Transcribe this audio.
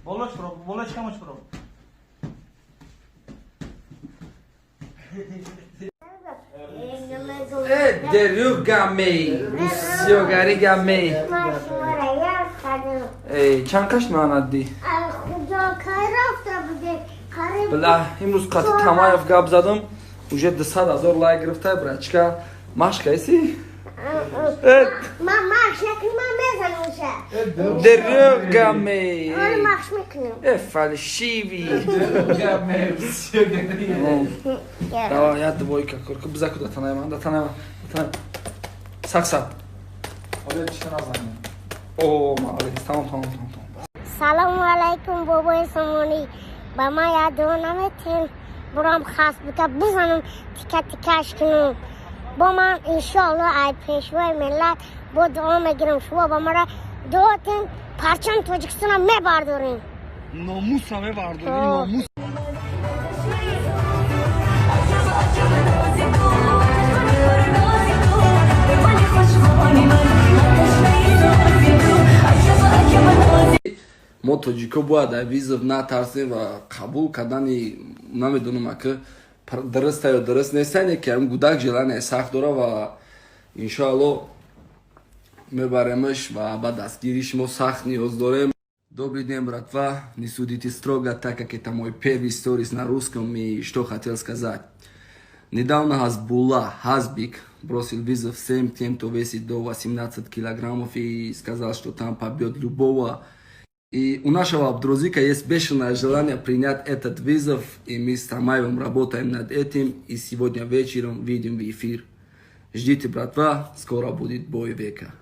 Болош бро, болош камош бро. Э, дерюгаме, усёгаригаме. Эй, чанд кашт меанадди? Била, имрӯз қати Тамаев гап задам, уже 200 000 лайк гирифта, брачка. Машк кайси? Э, дерюгаме. Э, фальшивый. Давай, я двойка, корка, бизаку да танаема, да танаема, да танаема. Сакса. О, молодец, тамом, тамом, тамом, тамом. Салому алайкум, бобои Сомонӣ, ба ман як дуо наметин, бурам хасбика бизанам, тика тикаш кунам. Бо ман иншоалло ай пешвои миллат бо дуо мегирам, шумо ба мара дуотин, парчами Тоҷикистона мебардорем. Номуса мебардорӣ, номус. Мо тоҷико бояд ай вызов натарсем ва қабул кардани, намедонам, ака, дуруста ё дуруст неста, не ки ҳам гудак желание сахт дора ва иншоалло мебаремаш ва ба дастгирии шумо сахт ниёз дорем. Добрый день, братва. Не судите строго, так как это мой первый сторис на русском, и что хотел сказать. Недавно Хасбулла Хасбик бросил вызов всем тем, кто весит до 18 килограммов, и сказал, что там побьет любого. И у нашего Абдурозика есть бешеное желание принять этот вызов, и мы с Тамаевым работаем над этим, и сегодня вечером выйдем в эфир. Ждите, братва, скоро будет бой века.